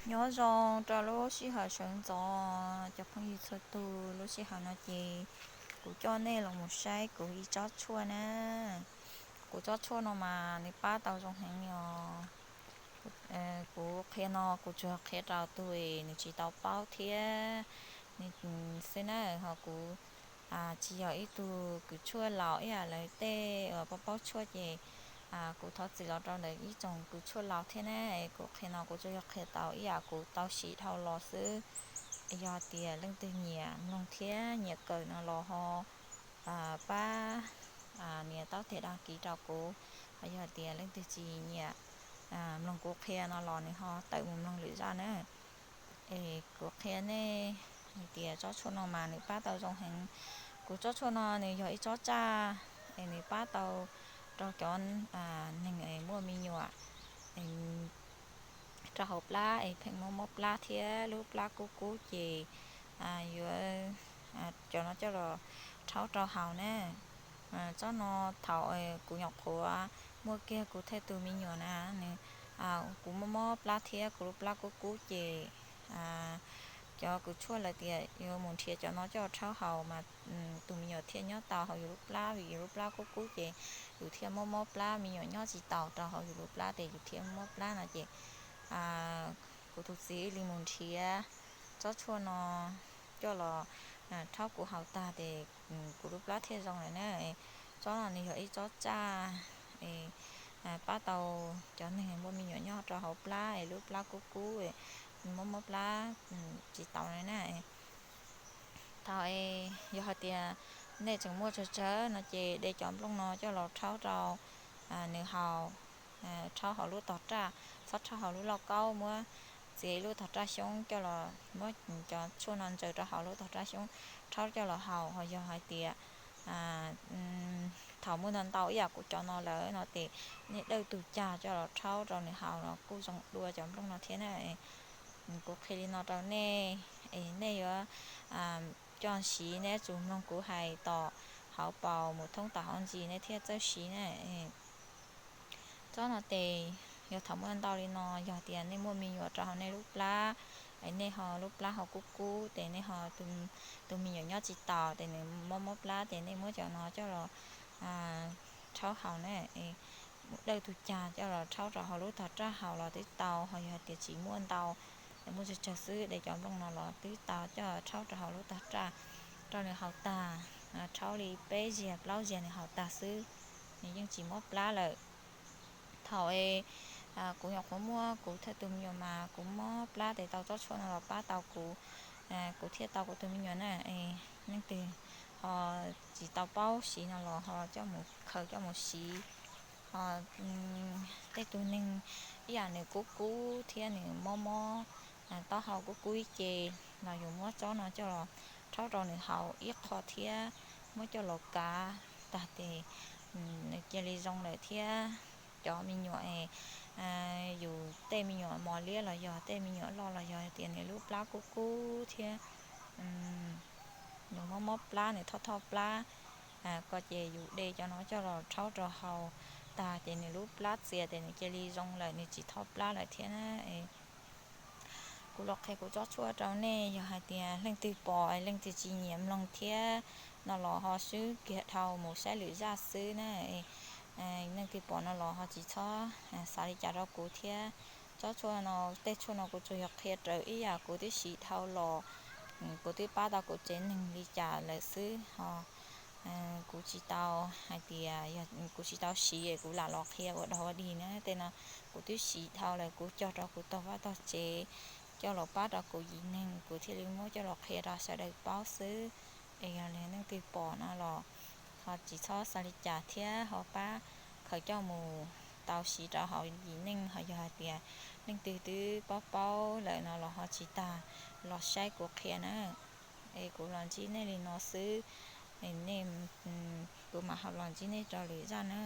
Nyob zoo rau lub sij hawm sawv ntxov cov phooj ywg txhua tus, lub sij hawm no ces kuv coj nej los mus saib kuv ib tsob tshuaj na. Kuv tsob tshuaj no mas nws pab tau zoo heev os. Kuv qhia no kuv tsuas qhia rau tus nws tsis tau paub thiab nws xwb na, ho kuv tsis yog ib tug kws tshuaj laus ib yam lawv tej uas paub paub tshuaj ces kuv thov txim los rau ntawm ib tsoom kws tshuaj laus thiab ne. Kuv qhia no kuv tsuas yog qhia tau ib yam kuv tau siv dhau los xwb. Yog tias leej twg nyiam mloog thiab nyiam kawm no los ho pab nias taub teg dag kiv rau kuv. Ho yog tias leej twg tsis nyiam mloog kuv qhia no los nws ho tawm mus mloog lwm zaj na. Es kuv qhia nej hais tias tsob tshuaj no mas nws pab tau zoo heev. Kuv tsob tshuaj no nws yog ib tsob tsaj es nws pab tau rau cov neeg muaj me nyuam rau hauv plab es pheej mob mob plab thiab lub plab kub kub ces yuav cov no coj los rhaub rau haus na. Tsob no thaum kuv nyuam qhuav muaj kiag kuv thawj tus me nyuam na, nws, kuv mob mob plab thiab kuv lub plab kub kub ces cov kws tshuaj lawv tias yuav mus nrhiav cov no coj rhaub haus mas tus me nyuam thiaj nyob tau hauv yus lub plab, vim yus lub plab kub kub ces yus thiaj mob mob plab, me nyuam nyob tsis taus rau hauv yus lub plab ces yus thiaj mob plab no ces kuv tus txiv ib leeg mus nrhiav tsob tshuaj no coj los rhaub kuv haus tag ces kuv lub plab thiaj zoo lawm na. Tsob no nws yog ib tsob tsaj pab tau cov neeg muaj me nyuam nyob rau hauv plab es lub plab kub kub, mob mob plab tsis taus na. Thaum yog hais tias nej tseem muaj tsawg tsawg no ces de cov nplooj no coj los rhaub rau nws haus, rhaub hauv lub tog raj, txhob rhaub hauv lub lauj kaub, muab txiav ib lub tog raj xyoob coj los muab cov tshuaj no ntsaws rau hauv lub tog raj xyoob rhaub coj los haus. Ho yog hais tias thaum muaj ntau ntau ib yam kuv cov no lawm no ces nej dawj tus cag coj los rhaub rau nws haus los kuj zoo dua cov nplooj no thiab na. Kuv qhia li no rau nej es nej yuav coj siv, nej yuav tsum mloog kuv hais tom hauv paus mus thoob tom hauv ntsis nej thiaj txawj siv na. Tsob no ces yog thaum muaj ntau li no, yog tias nej muaj me nyuam rau hauv nej lub plab, es nej ho lub plab ho kub kub ces nej ho tus me nyuam nyob tsis taus ces nws mob mob plab ces nej muab cov no coj los rhaub haus na. Dawj tus cag coj los rhaub rau hauv lub tog raj haus los twb tau, ho yog tias tsis muaj ntau, muaj tsawg tsawg xwb de cov nplooj no los twb tau coj rhaub rau hauv lub tog raj rau nws haus tag, rhaub li peb zaig plaub zaig nws haus tag xwb, nws yeej tsis mob plab lawm. Thaum kuv nyuam qhuav muaj kuv thawj tus me nyuam mas kuv mob plab ces tau tsob tshuaj no los pab tau kuv, kuv thiaj tau kuv tus me nyuam na. Leej twg ho tsis tau paub siv no los ho coj mus khaws coj mus siv. Ho tej tug neeg ib yam nws kub kub thiab nws mob mob taub hau kub kub ib ce los yus muab tsob no coj los rhaub rau nws haus ib qho thiab muab coj los kav tag ces nws cia li zoo lawm thiab. Cov me nyuam es yus tej me nyuam mos liab los yog tej me nyuam loj los yog tias nws lub plab kub kub thiab nws mob mob plab nws thoj thoj plab ko ces yus de cov no coj los rhaub rau haus tag ces nws lub plab txias ces nws cia li zoo lawm nws tsis thoj plab lawm thiab na. Kuv los qhia kuv tsob tshuaj rau nej, yog hais tias leej twg pom leej twg tsis nyiam mloog thiab no los ho swb kiag dhau mus saib lwm zaj xwb na. Leej twg pom no los ho tsis txhob xav li cas rau kuv thiab. Tsob tshuaj no, tej tshuaj no kuv tsuas yog qhia raws ib yam kuv twb siv dhau los, kuv twb pab tau kuv tsev neeg li cas lawm xwb ho kuv tsis tau hais tias yog kuv tsis tau siv kuv lam los qhia ua dog ua dig na. Tej no kuv twb siv dhau lawm kuv cog rau kuv tog vaj tog tsev coj los pab rau kuv yim neeg kuv thiaj li muab coj los qhia rau sawv daws paub xwb. Es yog li leej twg pom no los ho tsis txhob xav li cas thiab ho pab khaws coj mus tau siv rau hauv yim neej. Ho yog hais tias leej twg twb paub paub lawm no los ho tsis tas los saib kuv qhia na. Es kuv los ntsib nej li no xwb, nej, kuv mam ho los ntsib nej rau lwm zaj na.